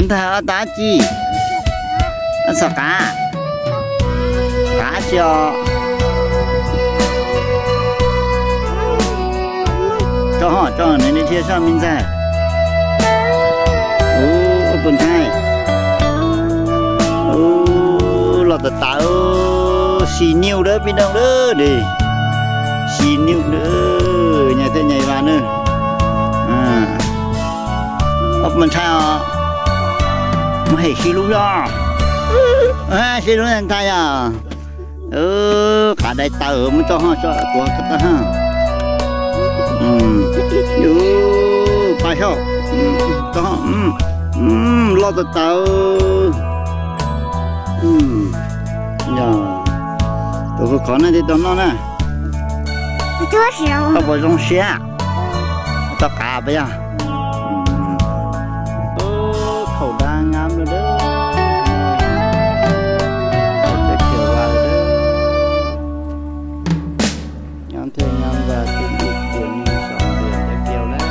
Ntag, ob tog dab tsi? Ob txhom qav. Qav tsi os? Tso ho, tso nws thiaj soj me ntxag. Ub, ub, pus nthaib. Ub, los tas tas, xis nyuj dawb pib dooj dawb di. Xis nyuj dawb, nyas thiaj nyas vas na. Ob pus nthaib os. Muab hem sib lub zog. Sib lub nthaib os. Qav dai taw, muab tso ho, tso tuav tso ha. Ub, pab saib. Los tas tas. Yog tus khov khov na, tsis tau noj na. Koj puas zoo siab? Tau qav puas yog? Khaum dab ngab lawm. Nyob thiaj nyob npag twb ib puas nyuag xyoo ntiag ntiag kiag lawm.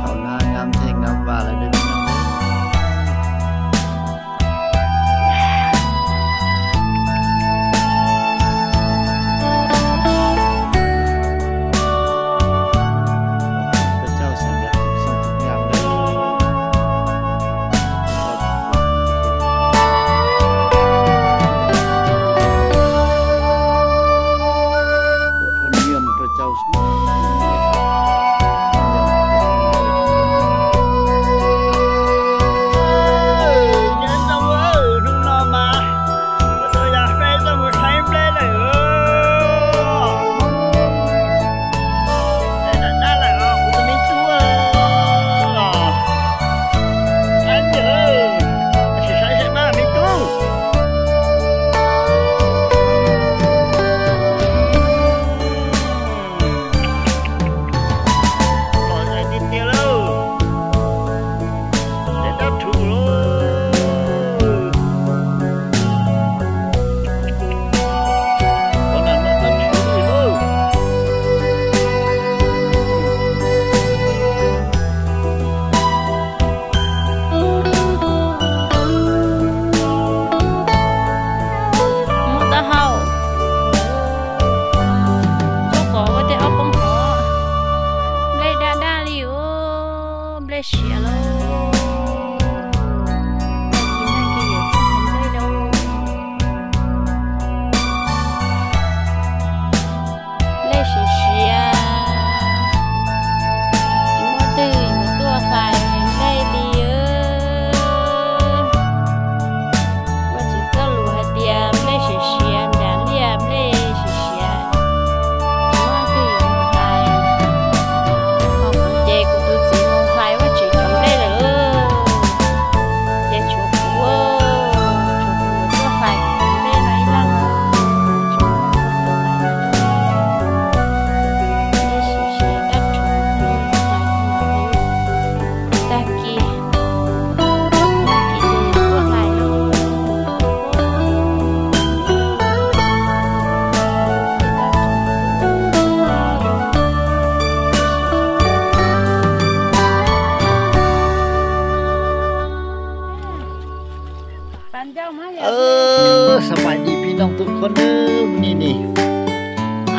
Thaum no ngam theej ngam vam lawm. Los tiag tiag lauj. Dab rhuv lauj. Ua no dab rhuv li lauj. Muab taub hau, txhob kom ua tej ob poob hov. Nplej daj daj li os, nplej siav lauj. Nplej siav siav, tsis muaj twg yuav tuaj hlais nplej li. Ua tsis txoj lus hais tias nplej siav siav, nram liaj nplej siav siav, tsis muaj twg yuav mus hlais. Ho kuv ces kuv tus txiv mus hlais vaj tsev cov nplej lawm. Ces tshuav kuv, tshuav kuv yuav tuaj hlais kuv cov nplej no ib leeg. Nplej siav siav dab rhuv, tag kis, tag kis ces yuav tuaj hlais no. Xab mais di pib noog tuj khuab nawb, ni ni.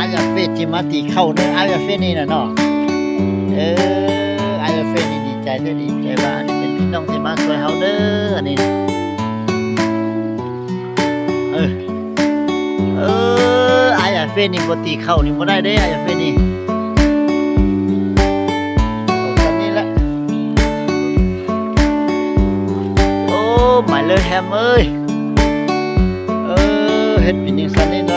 Ab yam fej tsis mas tim khaum nawb, ab yam fej ni na no. Aib Yaj Fej ni dim cai thiab, dim cai vam ni peb tij noog thiaj mab xuav hauv dawb ni. Aib Yaj Fej ni puas tim khaum ni puas dai deb, Aib Yaj Fej ni. Maiv lawv hem, Happy New Sunday.